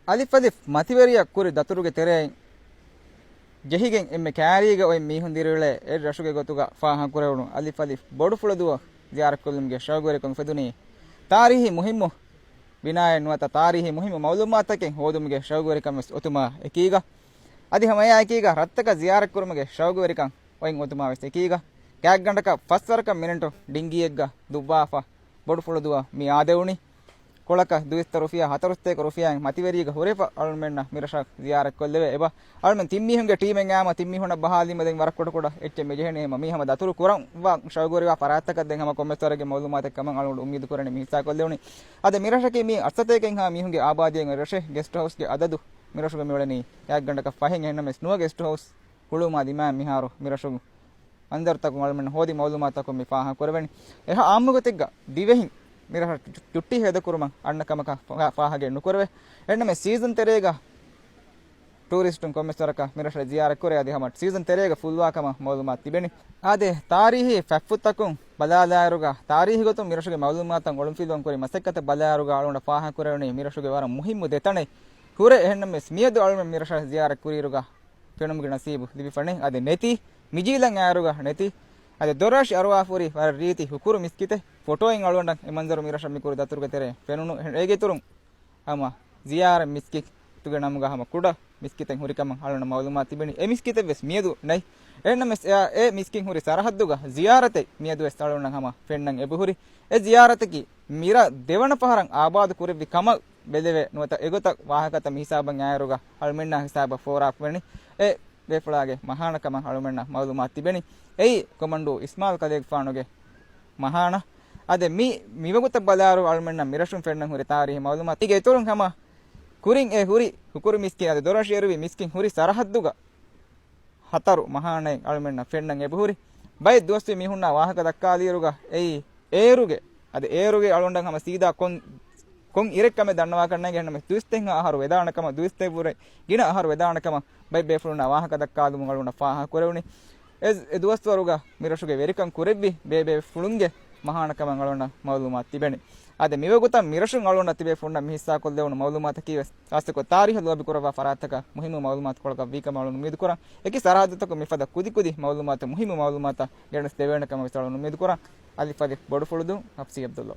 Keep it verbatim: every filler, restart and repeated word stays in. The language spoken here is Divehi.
އަލިފް އަލިފް މަތިވެރިޔަށް ކުރި ދަތުރުގެ ތެރެއިން ޖެހިގެން އެންމެ ކައިރީގަ އޮތް މީހުން ދިރިއުޅޭ އެއް ރަށުގެ ގޮތުގަ ފާހަގަކުރެވުނު އަލިފް އަލިފް ބޮޑުފުޅުދުވަހު ޒިޔާރަތްކޮށްލުމުގެ ޝައުގުވެރިކަން އުފެދުނީ ތާރީހީ މުހިއްމު ބިނާއެއް ނުވަތަ ތާރީހީ މުހިއްމު މައުލޫމާތުތަކެއް ހޯދުމުގެ ޝައުގުވެރިކަން ވެސް އޮތުމާ އެކީގަ. އަދި ހަމައެއާ އެކީގަ ރަށްތަކަށް ޒިޔާރަތްކުރުމުގެ ޝައުގުވެރިކަން އޮތް އޮތުމާ ވެސް އެކީގަ. ގާތްގަނޑަކަށް ފަސްވަރަކަށް މިނެޓު ޑިންގީއެއްގަ ދުއްވާފަ ބޮޑުފުޅުދުވަހު މި އާދެވުނީ. ކޮޅަކަށް ދުއިސައްތަ ރުފިޔާ، ހަތަރުސަތޭކަ ރުފިޔާއިން މަތިވެރީގަ ހުރެފަ އަޅުމެންނަށް މިރަށަށް ޒިޔާރަތްކޮށްލެވޭ އެބަ. އަޅުމެން ތިން މީހުންގެ ޓީމެއް އާމަ ތިން މީހުންނަށް ބަހާލީމަ ދެން ވަރަށް ކުޑަ ކުޑަ އެއްޗެއް މިޖެހެނީ ހަމަ މީ ހަމަ ދަތުރު ކުރަން ވާ ޝައުގުވެރިވާ ފަރާތްތަކަށް ދެން ހަމަ ކޮންމެސް ވަރެއްގެ މައުލޫމާތެއް ކަމަށް އަޅުގަނޑު އުއްމީދު ކުރަނީ މި ހިއްސާކޮށްލެވުނީ. އަދި މިރަށަކީ މީ އަށްސަތޭކައިންހާ މީހުންގެ އާބާދީއެއް ރަށެއް. ގެސްޓް ހައުސްގެ އަދަދު މިރަށުގަ މިއުޅެނީ ގާތްގަނޑަކަށް ފަހެއް. އެހެންނަމަވެސް ނުވަ ގެސްޓް ހައުސް ހުޅުވުމާ ދިމާއަށް މިހާރު މިރަށު މަންޒަރުތަކުން އަޅުމެން ހޯދި މައުލޫމާތުތަކުން މި ފާހަގަކުރެވެނީ. އެހާ އާއްމު ގޮތެއްގަ ދިވެހިން މިރަށަށް ޗު-، ޗުއްޓީ ހޭދަކުރުމަށް އަންނަ ކަމަކަށް ފާ-، ފާހަގައެއް ނުކުރެވޭ. އެހެންނަމެ ސީޒަން ތެރޭގަ ޓޫރިސްޓުން ކޮންމެސް ވަރަކަށް މިރަށަށް ޒިޔާރަތްކުރޭ އަދި ހަމަ ސީޒަން ތެރޭގަ ފުލްވާ ކަމަށް މައުލޫމާތު ތިބެނީ. އާދެ، ތާރީހީ ފެކްޓްތަކުން ބަލާލާއިރުގަ، ތާރީހީ ގޮތުން މިރަށުގެ މައުލޫމާތުތައް އޮޅުންފިލުވަން ކުރި މަސައްކަތަށް ބަލާއިރުގަ އަޅުގަނޑަށް ފާހަގަކުރެވެނީ މިރަށުގެ ވަރަށް މުހިއްމު ދެތަނެއް ހުރެ. އެހެންނަމަވެސް މިއަދު އަޅުމެން މިރަށަށް ޒިޔާރަތް ކުރިއިރުގަ ފެނުމުގެ ނަސީބު ލިބިފަނެ. އަދި ނެތި މިޖީލަން އާއިރުގަ ނެތި. އަދި ދޮރަށި އަރުވާފުރި ވަރަށް ރީތި ހުކުރު މިސްކިތެއް. ފޮޓޯއިން އަޅުގަނޑަށް އެ މަންޒަރު މިރަށަށް މިކުރި ދަތުރުގެ ތެރޭ ފެނުނު. އޭގެ އިތުރުން ހަމަ ޒިޔާރަތް މިސްކިތުގެ ނަމުގަ ހަމަ ކުޑަ މިސްކިތެއް ހުރިކަމަށް އަޅުގަނޑަށް މައުލޫމާތު ތިބެނީ. އެ މިސްކިތެއް ވެސް މިއަދު ނެތް. އެހެންނަމަވެސް އެ، އެ މިސްކިތް ހުރި ސަރަހައްދުގަ ޒިޔާރަތެއް މިއަދު ވެސް އަޅުގަނޑަށް ހަމަ ފެންނަން އެބަހުރި. އެ ޒިޔާރަތަކީ މިރަށް ދެވަނަ ފަހަރަށް އާބާދު ކުރެއްވި ކަމަށް ބެލެވޭ ނުވަތަ އެގޮތަށް ވާހަކަތައް މިހިސާބަށް އާއިރުގަ އަޅުމެންނާ ހިސާބަށް ފޯރާފަވަނީ އެ ބޭފުޅާގެ މަހާނަ ކަމަށް އަޅުމެންނަށް މައުލޫމާތު ތިބެނީ. އެއީ ކޮމަންޑޫ އިސްމާއިލް ކަލޭގެފާނުގެ މަހާނަ. އަދި މި، މިވަގުތަށް ބަލާއިރު އަޅުމެންނަށް މިރަށުން ފެންނަން ހުރި ތާރީހީ މައުލޫމާތު. އޭގެ އިތުރުން ހަމަ ކުރިން އެ ހުރި ހުކުރު މިސްކިތް އަދި ދޮރަށި އެރުވި މިސްކިތް ހުރި ސަރަހައްދުގަ ހަތަރު މަހާނައެއް އަޅުމެންނަށް ފެންނަން އެބަހުރި. ބައެއް ދުވަސްވީ މީހުންނާ ވާހަކަ ދައްކާލިއިރުގަ އެއީ އޭރުގެ، އަދި އޭރުގެ އަޅުގަނޑަށް ހަމަ ސީދާ ކޮން، ކޮން އިރެއް ކަމެއް ދަންނަވާކަށް ނޭނގެ. އެހެންނަމަވެސް ދުވިސްތެއްހާ އަހަރު ވެދާނެ ކަމަށް، ދުވިސްތެއް ވުރެ ގިނަ އަހަރު ވެދާނެ ކަމަށް ބައެއް ބޭފުޅުންނާ ވާހަކަ ދައްކާލުމުން އަޅުގަނޑަށް ފާހަގަކުރެވުނީ. އެ، އެ ދުވަސްވަރުގަ މިރަށުގެ ވެރިކަން ކުރެއްވި ބޭބޭފުޅުންގެ މަހާނަ ކަމަށް އަޅުގަނޑަށް މައުލޫމާތު ތިބެނީ. އަދި މިވަގުތަށް މިރަށުން އަޅުގަނޑަށް ތިބޭފުޅުންނަށް މި ހިއްސާކޮށްލެވުނު މައުލޫމާތަކީ ވެސް ރާސްތަކޮށް ތާރީހަށް ލޯބިކުރައްވާ ފަރާތްތަކަށް މުހިއްމު މައުލޫމާތުކޮޅަކަށް ވީކަމަށް އަޅުގަނޑު އުއްމީދުކުރަން. އެކި ސަރަހައްދުތަކުން މިފަދަ ކުދިކުދި މައުލޫމާތު، މުހިއްމު މައުލޫމާތުތައް ގެނެސްދެވޭނެ ކަމަށް ވެސް އަޅުގަނޑު އުއްމީދުކުރަން. އަލިފް އަލިފް ބޮޑުފުޅުދޫ، ހަފްސީ އަބްދުﷲ.